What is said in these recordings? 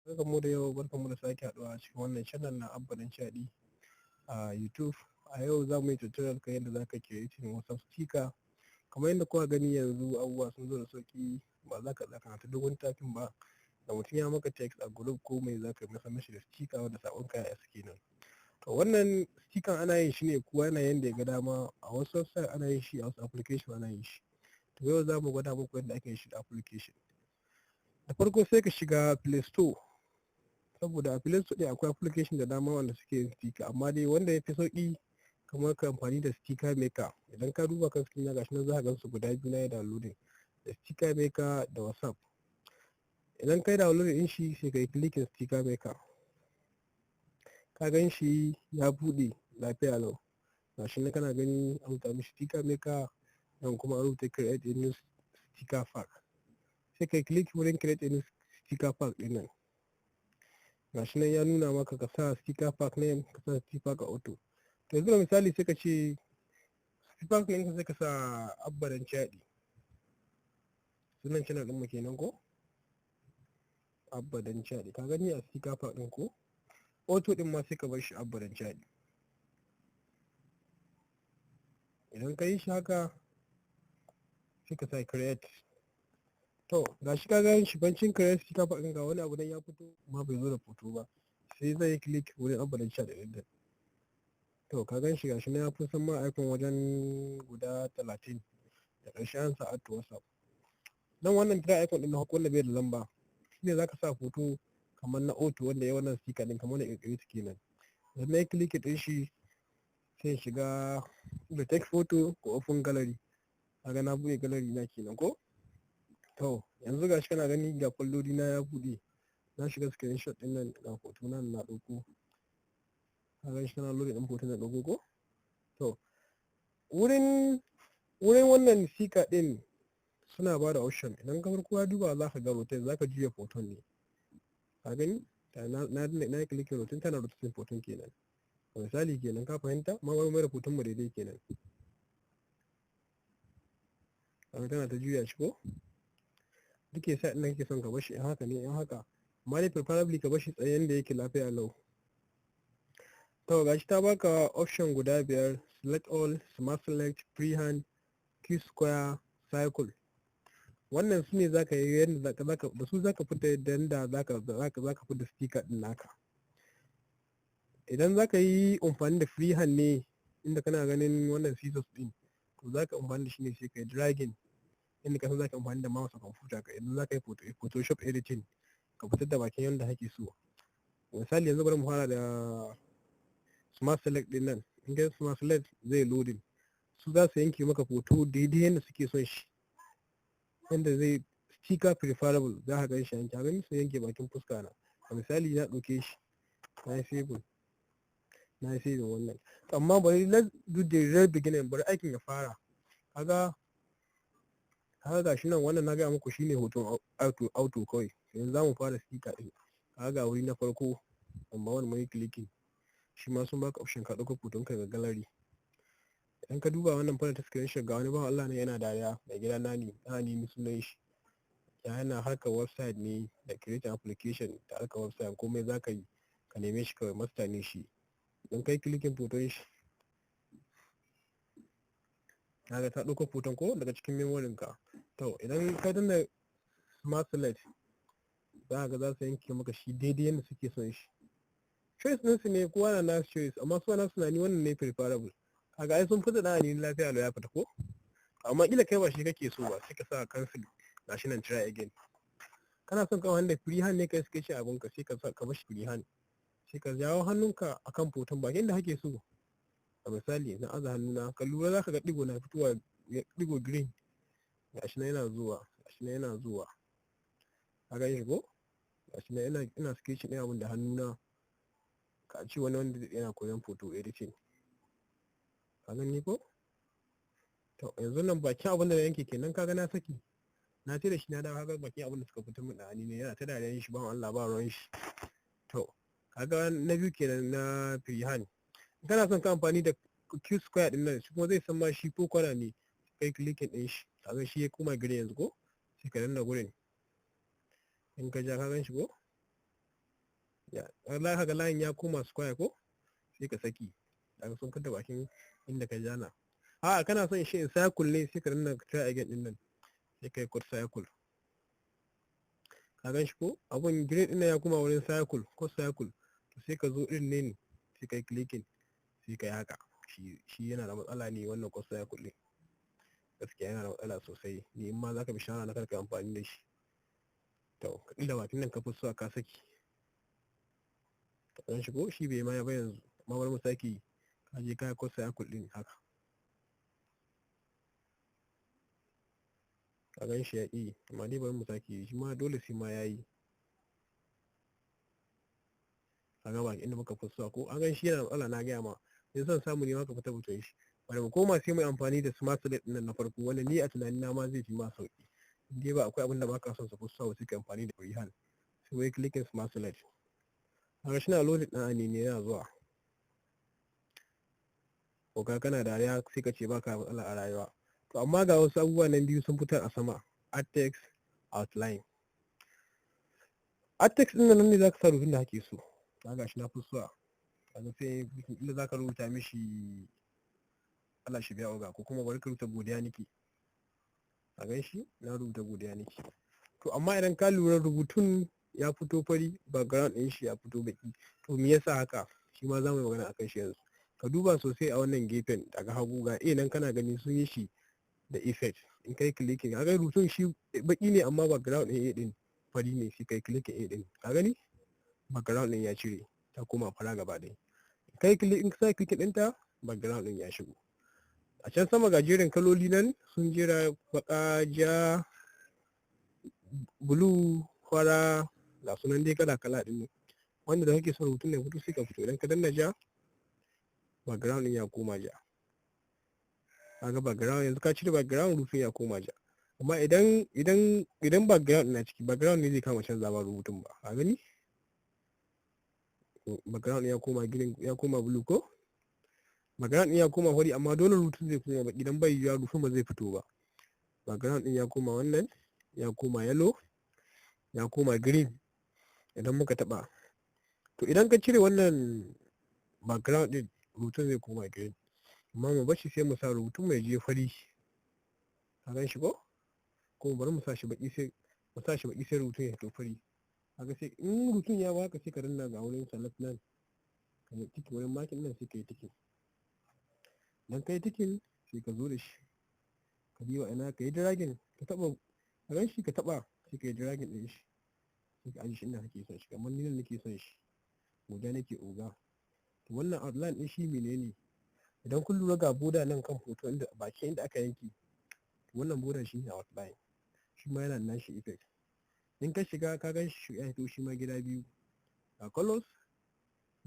Barkanmu da yau, barkanmu da sake haɗuwa a cikin wannan channel na Abba Dan Chaɗi a YouTube. A yau za mu yi tutorial kan yadda za ka creating WhatsApp sticker. Kamar yadda kuka gani, yanzu abubuwa sun zo da sauƙi, ba za ka tsaya kana ta dogon typing ba. Da mutum ya maka text a group ko mai, za ka masa mishi da sticker wanda saƙonka ya isa kenan. To, wannan sticker ana yin shi ne kowa yana yanda ya ga dama. A wasu website ana yin shi, a wasu application ana yin shi. To, yau za mu gwada muku yadda ake yin shi da application. Da farko sai ka shiga Play Store, saboda a Play Store ɗin akwai application da dama wanda suke yin sticker, amma dai wanda ya fi sauƙi kamar ka amfani da Sticker Maker. Idan ka duba kan screen na, gashi nan za ka gansu guda biyu na yi downloading, da Sticker Maker da WhatsApp. Idan ka yi downloading ɗin shi, sai ka yi clicking Sticker Maker. Ka gan shi ya buɗe lafiya lau. Gashi nan kana gani an rubuta mishi Sticker Maker, nan kuma an rubuta "Create a new sticker pack". Sai ka yi click wurin "Create a new sticker pack" ɗin nan. Gashi nan ya nuna maka ka sa sticker pack name, ka sa sticker pack author. To, yanzu misali sai ka ce sticker pack name, sai ka sa Abba Dan Chaɗi. Sunan channel ɗinmu kenan ko? Abba Dan Chaɗi. Ka gani a sticker pack ɗin ko? Author ɗin ma sai ka bar shi Abba Dan Chaɗi. Idan ka yi shi haka, sai ka sa "Create". To, gashi ka gan shi, bancin "Create sticker pack" ɗin, ga wani abu nan ya fito amma bai zo da hoto ba. Sai zai yi click wurin Abba Dan Chaɗi ɗin nan. To, ka gan shi, gashi nan ya fi san ma icon wajen guda 30. Da ƙarshe an sa "Add to WhatsApp". Nan wannan try icon ɗin na wanda bai da lamba, shine za ka sa hoto kamar na author wanda ya wannan sticker ɗin, kamar wanda ya ƙirƙire ta kenan. Idan na yi click ɗin shi, sai in shiga da "Take photo" ko "Open gallery". Kaga na buɗe gallery na kenan ko? To, yanzu gashi kana gani, ga foldodi na ya buɗe. Na shiga screenshot ɗin nan, ga hoto nan na ɗauko. Ka gan shi, kana loading ɗin hoton na ɗauko ko? To, wurin wannan sticker ɗin suna bada option. Idan ka farko ka duba, za ka ga rotate, za ka juya hoton ne. Ka gani? Na yi clicking rotate, tana rotating hoton kenan. Misali kenan, ka fahimta? Amma bari mu maida hoton mu daidai kenan. Kaga tana ta juya shi ko? Duk yasa inda kake son ka bar shi in haka ne, in haka. Amma dai preferably ka bar shi tsaye yanda yake lafiya lau. To, gashi ta baka option guda biyar: select all, smart select, freehand, Q square, circle. Wannan su ne za ka yi yanda zaka da su za ka fita yadda zaka fidda sticker ɗin naka. Idan za ka yi amfani da freehand ne, inda kana ganin wannan scissors ɗin, to za ka amfani da shi ne, sai ka yi dragging inda ka san za ka amfani da mouse a kwamfuta ka idan za ka yi Photoshop editing, ka fitar da bakin yanda kake so. Misali, yanzu bari mu fara da smart select ɗin nan. In ka yi smart select, zai loading. Su za su yanke maka hoto daidai yanda suke son shi. Yanda zai sticker preferable, za ka gan shi yanke. Ka gani, sun yanke bakin fuska na. A misali na ɗauke shi, na yi saving. Na yi saving wannan. Amma bari let's do the real beginning, bari aikin ya fara. Kaga gashi nan, wannan na gaya muku shine hoton author kawai. Yanzu za mu fara sticker ɗin. Kaga ga wuri na farko, number one, mun yi clicking. Shi ma sun baka option ka ɗauko hoton ka daga gallery. Idan ka duba wannan folder ta screenshot, ga wani bawan Allah ne yana dariya, mai gida na ne, na nemi sunan shi. Ya yana harkar website ne da creating application da harkar website, komai za ka yi ka neme shi kawai, master ne shi. Idan ka yi clicking hoton shi, kaga ta ɗauko hoton ko daga cikin memory ka. To, idan ka danna smart select, za ka ga za su yanke maka shi daidai yadda suke son shi. Choice ɗinsu ne, kowa na nasu choice, amma su nasu tunani wannan ne preferable. Kaga ai sun fita da ni lafiya lau ya fita ko? Amma ƙila kai ba shi kake so ba, sai ka sa "Cancel". Gashi nan, "Try again". Kana son ka wanda freehand ne, kai sketch abun ka, sai ka sa ka bashi freehand. Sai ka jawo hannunka akan hoton bakin da kake so. A misali, na aza hannuna, ka lura, za ka ga ɗigo na fitowa, ɗigo green. Gashi nan yana zuwa, gashi nan yana zuwa. Ka gan shi ko? Gashi nan ina sketching ɗin abun da hannuna. Ka ce wani wanda yana koyon photo editing. Ka gani ko? To, yanzu nan bakin abun da na yanke kenan, ka ga na saki. Na ce da shi na dawo, kaga bakin abun da suka fito min da hannu ne, yana ta dariyan shi, bawan Allah ba ruwan shi. To, kaga na biyu kenan na freehand. In kana son ka amfani da Q square ɗin nan, shi kuma zai san ma shi ko kwana ne, kai clicking ɗin shi. Kaga shi ya koma green yanzu ko? Sai ka danna gurin. In ka ja, ka gan shi ko? Ya za ka ga layin ya koma square ko? Sai ka saki, daga sun kada bakin inda ka jana. A'a, kana son shi in circle ne, sai ka danna try again din nan, sai kai cut circle. Ka gan shi ko? Abun green din ya koma wurin circle ko circle. To sai ka zo din ne, sai kai clicking, sai kai haka. Shi yana da matsala ne wannan cut circle din, gaskiya yana da matsala sosai. Ni in ma zaka bi shawara na, karka amfani da shi. To inda bakin nan ka fi so ka saki, ka gan shi ko? Shi bai ma ba yanzu, amma bari mu sake. Ka je ka cut circle din haka, ka gan shi ya ƙi, amma dai bari mu sake. Shi ma dole sai ma ya yi. Ka ga bakin inda muka fi so ko? An gan shi, yana da matsala. Na gaya ma, in son samu ne ma ka fita batun shi. Bari mu koma, sai mu amfani da smart select ɗin na farko, wanda ni a tunanina ma zai fi ma sauƙi. In dai ba akwai abin da baka son su fi so, sai ka amfani da freehand. Sai wai clicking smart select, kaga shi na loading ɗin ne yana zuwa. Ko ka kana dariya, sai ka ce baka matsala a rayuwa. To amma ga wasu abubuwa nan biyu sun fitar a sama: add text, outline. Add text ɗin nan ne zaka sa rubutun da kake so. Kaga shi na fi so, kaga sai inda zaka rubuta mishi "Allah shi biya oga", ko kuma bari ka rubuta "Godiya nake". A gan shi, na rubuta "Godiya nake". To amma idan ka lura, rubutun ya fito fari, background ɗin shi ya fito baƙi. To me yasa haka? Shi ma za mu yi magana akan shi yanzu. Ka duba sosai a wannan gefen daga hagu, ga A nan, kana gani sun yi shi da effect. In kai clicking, kaga rubutun shi baƙi ne, amma background ɗin A ɗin fari ne. Sai kai clicking A ɗin, ka gani background ɗin ya cire, ta koma fara gaba ɗaya. Kai click, in ka sa clicking ɗinta, background ɗin ya shigo. A can sama ga jerin kaloli nan sun jera: baƙa, ja, blue, fara, ga sunan dai kala kala ɗin nan. Wanda da kake son rubutun ya fito, sai ka fito. Idan ka danna ja, background ɗin ya koma ja. Kaga background yanzu, ka cire background, rubutun ya koma ja. Amma idan background na ciki, background ne zai kama canza ba rubutun ba. Ka gani, background ya koma green, ya koma blue, ko background ɗin ya koma fari, amma dole rubutun zai koma baki, dan bai yiwuwa rubutun ba zai fito ba. Background ɗin ya koma wannan, ya koma yellow, ya koma green idan muka taɓa. To idan ka cire wannan background ɗin, rubutun zai koma green, amma mu bar shi, sai mu sa rubutun mai je fari. Ka gan shi ko? Ko bari mu sa shi baki, sai mu sa shi baki, sai rubutun ya fito fari. Kaga sai in rubutun ya baka, sai ka danna ga wurin select nan, ka yi tick wurin marking nan, sai ka yi ticking. Dan kai ticking, sai ka zo da shi, ka biyo ina ka yi dragging, ka taɓa, ka gan shi, ka taɓa, sai ka yi dragging ɗin shi, sai ka ajiye shi inda kake son shi. Kamar ni nan nake son shi, "Godiya nake oga". To wannan outline ɗin shi menene? Idan kun lura, ga border nan kan hoto, inda bakin inda aka yanke. Wannan border shi ne outline. Shi ma yana da nashi effect. In ka shiga, ka gan shi ya fito shi ma gida biyu: ga colors,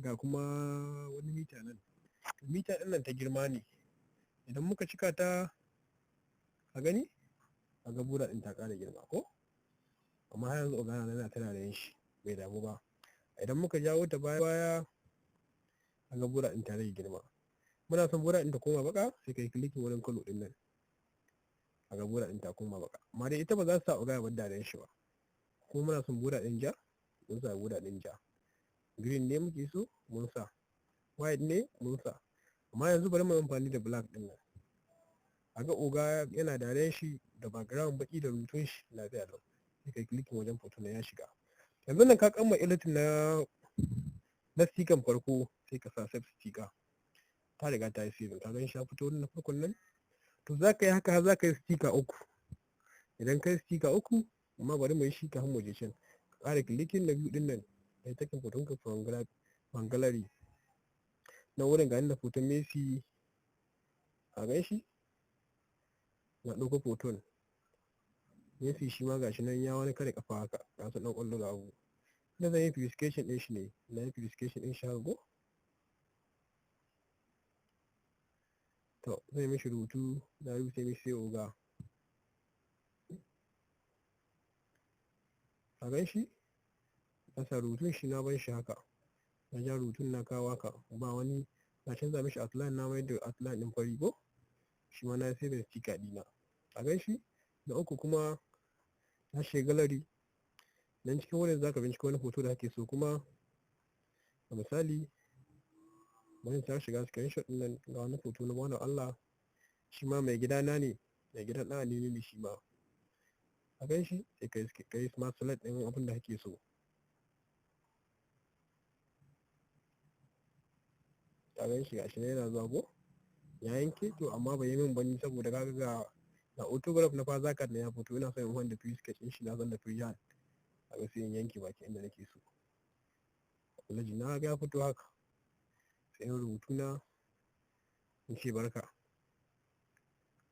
ga kuma wani mita nan. Mita ɗin nan ta girma ne. Idan muka cika ta, ka gani, ka ga border ɗin ta ƙara girma ko? Amma har yanzu oga yana tana da yin shi, bai damu ba. Idan muka jawo ta baya baya, ka ga border ɗin ta rage girma. Muna son border ɗin ta koma baka, sai kai clicking wurin color ɗin nan, ka ga border ɗin ta koma baka, amma dai ita ba za su sa oga ya bar daren shi ba. Kuma muna son border ɗin ja, mun sa border ɗin ja. Green ne muke so, mun sa. White ne, mun sa. Amma yanzu bari mu amfani da black ɗin nan. Kaga oga yana daren shi da background baki da rubutun shi lafiya lau. Sai kai clicking wajen photo na, ya shiga. Yanzu nan ka kama editing na sticker farko, sai ka sa save sticker. Ta riga ta yi saving, ka gan shi ya fito na farkon nan. To za ka yi haka, za ka yi sticker uku. Idan ka yi sticker uku, amma bari mu yi shi kafin mu je can. Ka ƙara clicking na biyu ɗin nan, kai taking hoton ka from gallery. Na wurin ga inda hoton Messi, a gan shi, na ɗauko hoton Messi. Shi ma gashi nan ya wani kare kafa haka, ga su ɗan ƙwallo ga abu na. Zan yi purification ɗin shi ne, na yi purification ɗin shi haka ko. To zan yi mishi rubutu, na rubuta mishi "Sai oga". A gan shi, na sa rubutun shi, na bar shi haka, na ja rubutun, na kawo haka, ba wani. Na canza mishi outline, na mayar da outline ɗin fari ko. Shi ma na yi saving sticker ɗina, a gan shi. Na uku kuma, na shiga gallery nan, cikin wurin zaka bincika wani hoto da kake so kuma. A misali, bari in shiga screenshot ɗin nan, ga wani hoto na wani Allah, shi ma mai gidana ne, mai gidan ɗan Alili ne shi ma. A gan shi, sai ka yi smart select ɗin abin da kake so. Ka gan shi, gashi nan yana zuwa ko? Ya yanke to, amma bai yi min ba ni, saboda kaga ga autograph na Father Card na ya fito. Ina son in wanda free sketch ɗin shi, na san da free hand. Kaga sai in yanke baki inda nake so. Alhaji na ga ya fito haka. Sai in rubutu na, in ce barka.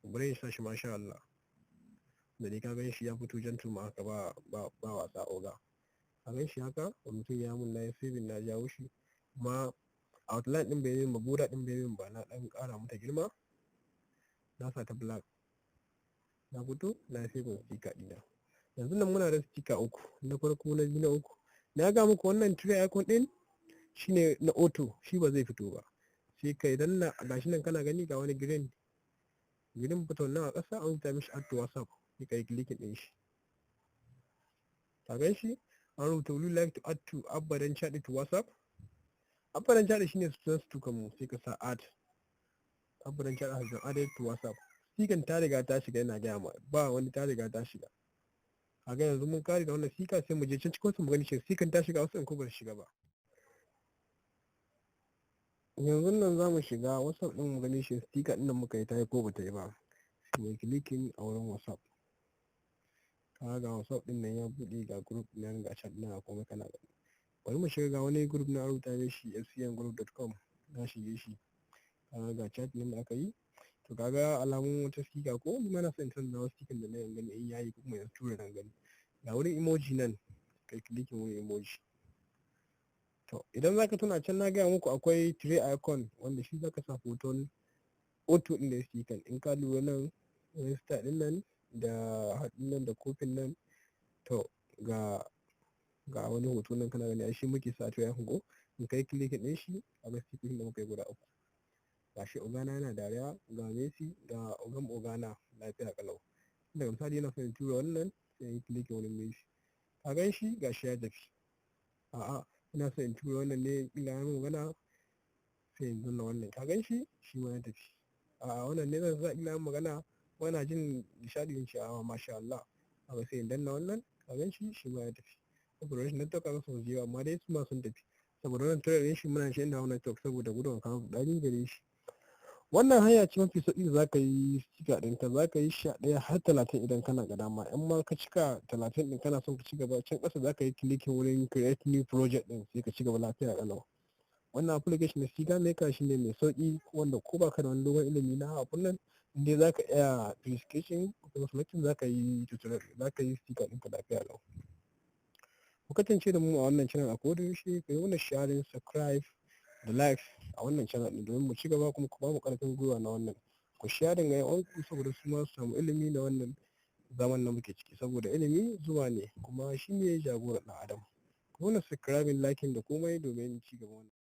Bari in sa shi, masha Allah. Da dai ka gan shi ya fito gentleman haka, ba wasa oga. Ka gan shi haka, mutum ya mun, na yi saving, na jawo shi. Amma outline ɗin bai min ba, border ɗin bai min ba, na ɗan ƙara mata girma. Na sa ta black. Na fito, na yi saving sticker ɗina. Yanzu nan muna da sticker uku, na farko, na biyu, na uku. Na ga muku wannan tray icon ɗin shine na auto, shi ba zai fito ba. Sai ka danna, gashi nan kana gani, ga wani green button nan a ƙasa, an rubuta mishi "Add to WhatsApp". Sai ka yi clicking ɗin shi. Ka gan shi an rubuta "Would you like to add to Abba Dan Chadi to WhatsApp?" Abba Dan Chadi shine sunan sticker mu. Sai ka sa add. Abba Dan Chadi has been added to WhatsApp. Sticker ta riga ta shiga, yana gaya ma ba wani, ta riga ta shiga. Kaga yanzu mun kare da wannan sticker, sai mu je can cikin su mu gani shin sticker ta shiga wasu ko ba ta shiga ba. Yanzu nan za mu shiga WhatsApp ɗin mu gani shin sticker ɗin nan muka yi ta yi ko ba ta yi ba. Sai mu yi clicking a wurin WhatsApp. Kaga ga WhatsApp ɗin nan ya buɗe, ga group nan, ga chat nan, komai kana gani. Bari mu shiga, ga wani group na rubuta mishi fcngroup.com, na shige shi. Kaga ga chat nan da aka yi. To, kaga alamun wata sticker ko ni ma na son in canza nawa sticker da na yi, gani in yayi ko kuma in tura nan gani. Ga wurin emoji nan, kai clicking wurin emoji. To, idan zaka tuna, can na gaya muku akwai tray icon wanda shi zaka sa hoton auto ɗin da sticker. In ka lura nan, wani star ɗin nan da haɗin nan da kofin nan, to ga wani hoto nan kana gani, ai shi muke sa tray icon ko? In kai clicking ɗin shi, kaga sticker da muka yi guda uku. Ga shi ogana yana dariya, ga Messi, ga ogan ogana, lafiya ƙalau. Daga misali yana son in tura wannan, sai in yi clicking wurin Messi. Ka gan shi, ga shi ya tafi. A'a, ina son in tura wannan ne, ƙila ya min magana, sai in danna wannan. Ka gan shi, shi ma ya tafi. A'a, wannan ne zan sa, ƙila ya min magana, ko jin nishaɗi, in ce a'a, masha Allah. Kaga sai in danna wannan, ka gan shi, shi ma ya tafi. Saboda rashin network, kaga su je, amma dai su ma sun tafi. Saboda wannan tray ɗin shi muna shi inda network, saboda gudun kawo ruɗani gare shi. Wannan hanya ce mafi sauƙi da zaka yi sticker ɗinka. Zaka yi 11 har 30 idan kana ga dama. In ma ka cika 30 ɗin, kana son ka ci gaba, can ƙasa zaka yi clicking wurin create new project ɗin, sai ka ci gaba lafiya ƙalau. Wannan application na sticker maker shine mai sauƙi, wanda ko baka da wani dogon ilimi na abun nan, in dai zaka iya sketching ko kuma selecting, zaka yi tutorial, zaka yi sticker ɗinka lafiya lau. Ku kasance da mu a wannan channel a koda yaushe, ku yi mana sharing, subscribe da like a wannan channel ɗin domin mu ci gaba, kuma ku ba mu ƙarfin gwiwa na wannan. Ku sharing ga 'yan uwanku saboda su ma su samu ilimi na wannan zaman da muke ciki, saboda ilimi zuwa ne kuma shi ne jagoran ɗan adam. Ku mana subscribing, liking da komai domin ci gaban wannan.